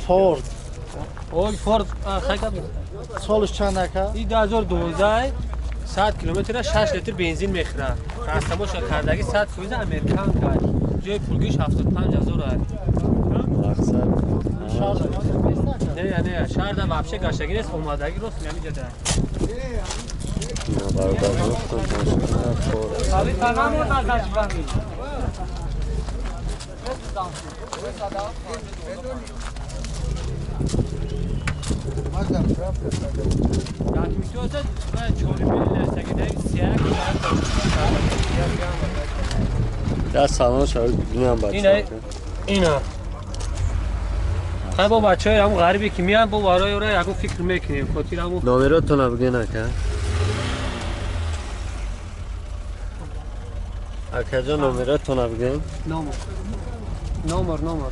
Форд. Ой, Форд, хайка. Солиш чанд ака? И 2012 100 километр 6 литр бензин мехӯрад. Растамоша кардаги 100% американ кард. Ҷои пулгиш 75 ҳазор аст. Мақсад. Не, не, шаҳрда вообще гаштагӣ нест, омадаги рост ҳамиҷа. Я салон шавид бинам бачаҳо. Ина. Хай бо бачаҳои ҳамун ғарибе ки меянд, бо барои ора ягон фикр мекунем. Хотир ҳамун номеротона бигӯен ака. Акаҷон, номеротона бигӯен. Номер. Номер, номер.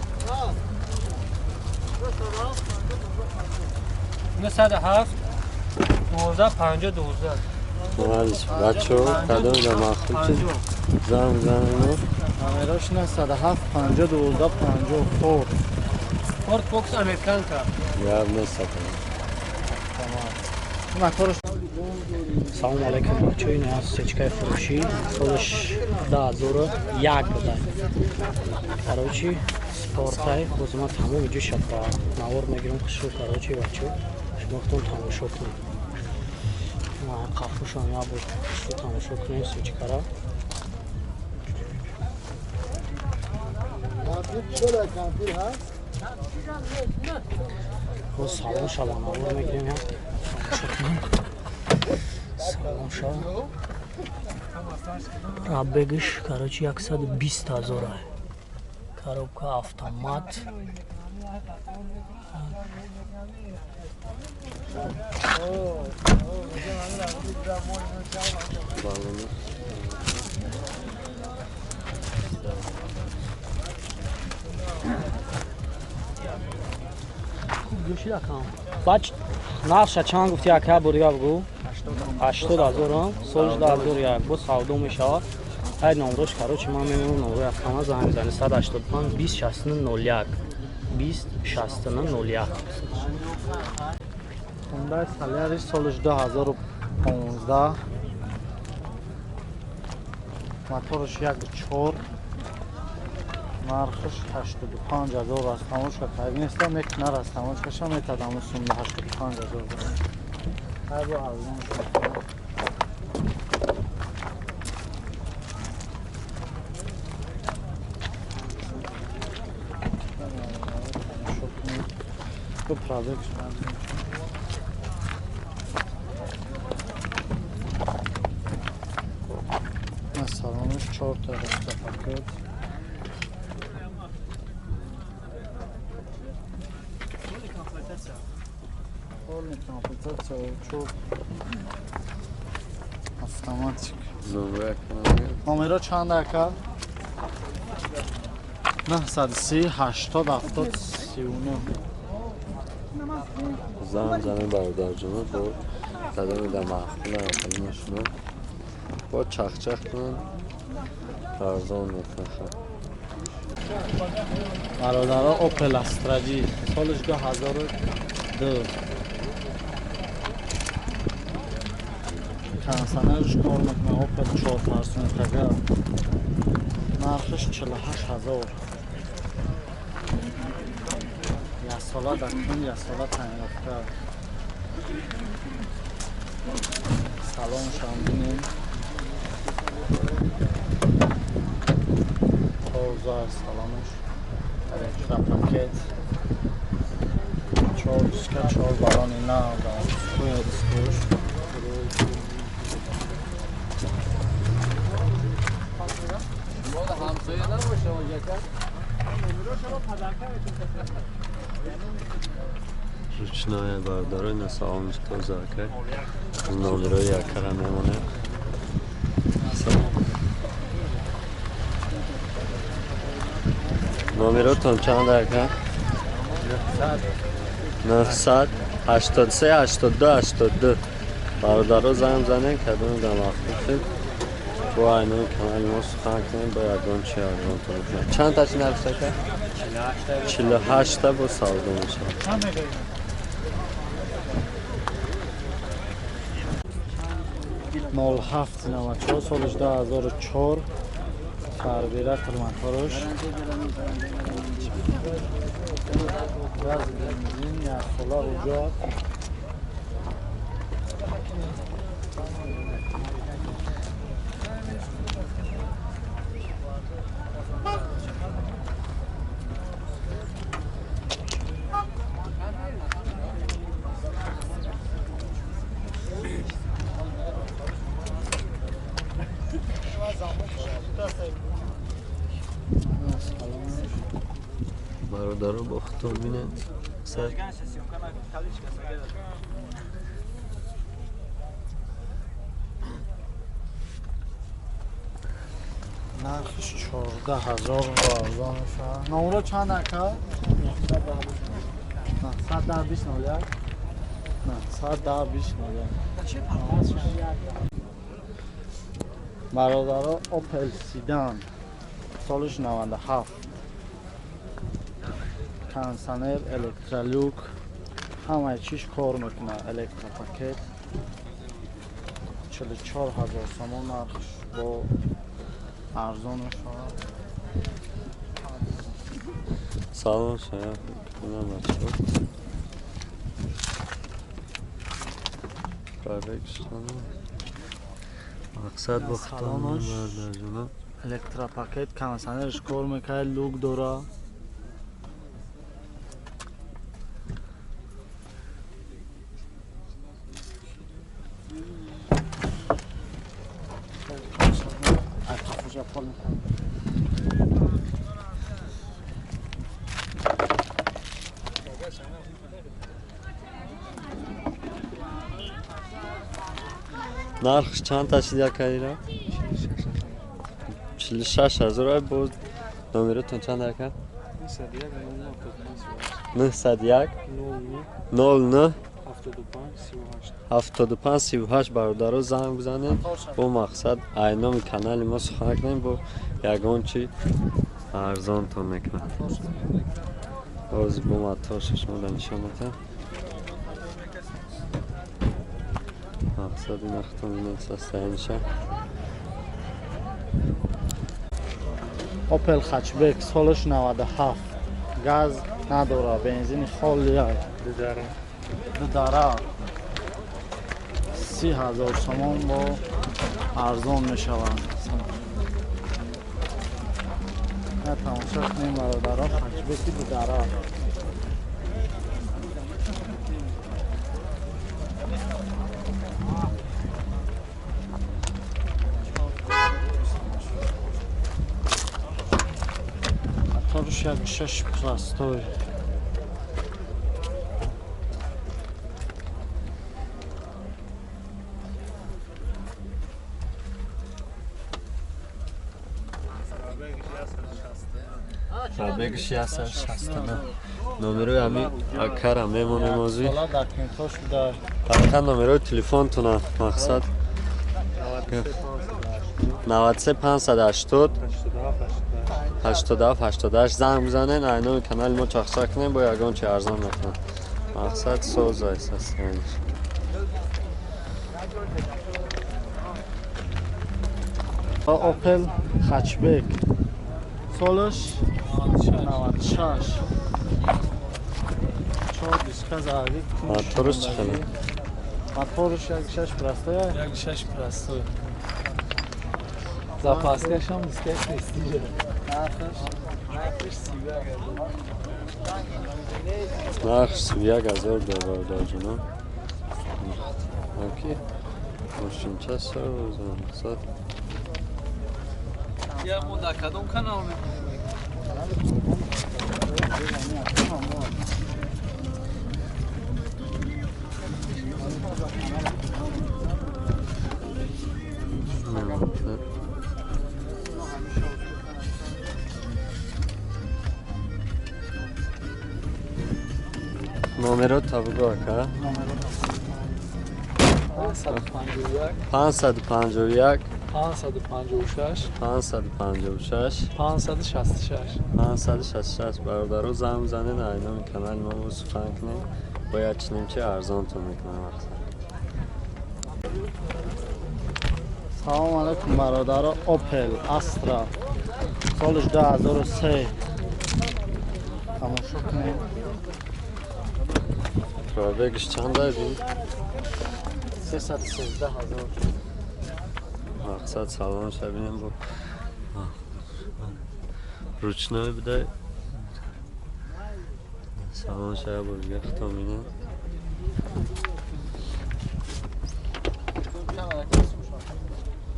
907 12 50 12. Молодец. Бачаҳо, кадом да маъқул чиз занг занед. Номерош 907 50 12 50 Форд. Форд Фокус американка. Гап нест ака. Моторш. Салом алейкум, бачаҳо, ин аст сечкаи фурӯшӣ, солаш 2001 буда. Короче, спортай, боз ман тамоми ҷоша ба навор мегирам хушрӯ, короче, бачаҳо, шумо худтон тамошо кунед. Қафушам як бор хушрӯ тамошо кунед сечкара. Боз салон шава навор мегирем, як тамошо кунем. Салон шава. Раббегиш, короче, 120 ҳазор. Коробка автомат. Бач, нархша чанд гуфти ака, бурга бугу? 80 ҳазор, солиш 2001, бо савдо мешавад. Ай номрош, короче, ман мемонам номрои акама, занг мезанӣ 185 20 69 01 20 69 01. Hyundai Solaris солиш 2015, моторш 1.4, нархш 85 ҳазор аст. Тамошка кард неста, мекунар аст, тамошкаша метадам сумма 85 ҳазор. Ҳар бо арзон шуд. Бо пробег шуд. Салонаш 4 та пакет. Полный комплектация, чор автоматик. Номеро чанд ака? 930 80 70 39. Занг занед бародарҷонро, бо кадоме да маъқул ақали шумо бо чахчах кунанд, арзон мекунанд. Бародаро, Opel Astra G солиш 2002, кондиционерш кор мекунад. Opel 4 фарсунтага, нархш 48 ҳазор. Як сола дакун, як сола таъин ёфта. Салоншам бинем, тоза салонш, электропакет, чор диска, чор балони нав, дискоя дискош. Ручная бародаро, ина салонш тоза ака. Номерои акара мемонад. Номеротон чанд ака? 900 83 82 82. Бародаро занг занен, кадом дар махсус бо айнои канали мо сухан кунем, бо ягон чи арзонтон мекунад. Чанд таши нархш ака? 48 та бо савдо мешавад. Нол ҳафт 94 солиш 2004 карбюратор моторш газ бензин як сола руҷоат. Бародаро бо худтон бинед. Нархиш 14 000 арзон мешавад. Номро чанд ака? 910 20 01 910 20 01. Бародаро Opel Sedan солиш 97 кондиционер, электролюк, ҳамаи чиш кор мекунад, электропакет. 44 000 сомон нархш бо арзон мешавад. Салом шая кунам бачаҳо. Пробегшона. Мақсад бо худтон бародарҷонам. Электропакет, кондиционерш кор мекунад, люк дора. Нархш чанд ташид ака ира? 46 000. Боз номеротон чанд ака? 901 09 75 38. Бародаро занг бизанед, бо мақсад айноми канали мо сухан кунем, бо ягон чи арзонтон мекунад. Боз бо моторша шумо да нишон медиҳам. Мақсади нахтон бинед состояниша. Opel Hatchback солиш 97 газ надора, бензини холия, дудара, 30 000 сомон бо арзон мешавад. На тамошо кунем бародаро, хатчбеки дудара. Моторш як шаш простой. Пробегш 169. Номерои ҳами акара мемонем озӣ. Ака, номерои телефонтона мақсад 93 580 87 88. Занг бизанен, айноми канали мо чахчах кунем, бо ягон чи арзон мекунад. Мақсад соз ай состояниш. Opel Hatchback солаш 96 чор диска заги. Моторш чӣ хеле? Моторш як шаш простой. Як шаш простой. Запаскашам дискаш престижа. Нархш Нархш 31 000 бародарҷонам. Оки мошинча соз мақсад. Я мо дар кадом канал мемонем? Номеро та бугӯ, ака. 551. 551. 556. 556. 566. 566. Бародаро, занг бизанед, ай номи канали мо бо сухан кунем, бояд чинем чи арзонтон мекунам мақсад. Салом алайкум, бародаро. Опел Астра, солиш 2003, тамошо кунед. Пробегиш чандай буд? 313 ҳазор. Мақсад, салонша бинем, бо ручной будай. Салонша я бор дига хито бинем.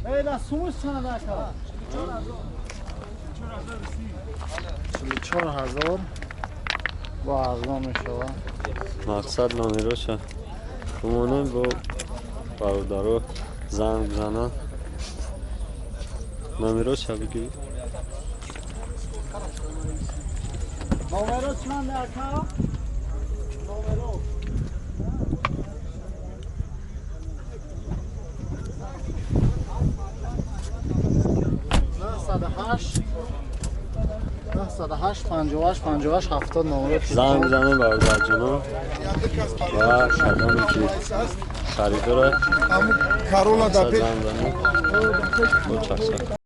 Эй, сумуш чанд, ака? 44 ҳазор, бо арзон мешавад. Мақсад, номероша бимонем, бо бародаро занг бизананд. Номероша бигӯ. Номеро чанд, ака? Номеро 908 908 58 58 70 номеро. Занг бизанем, бародарҷоно, ва кадоме ки харидора Карола. занг бизанем бо чақчақ.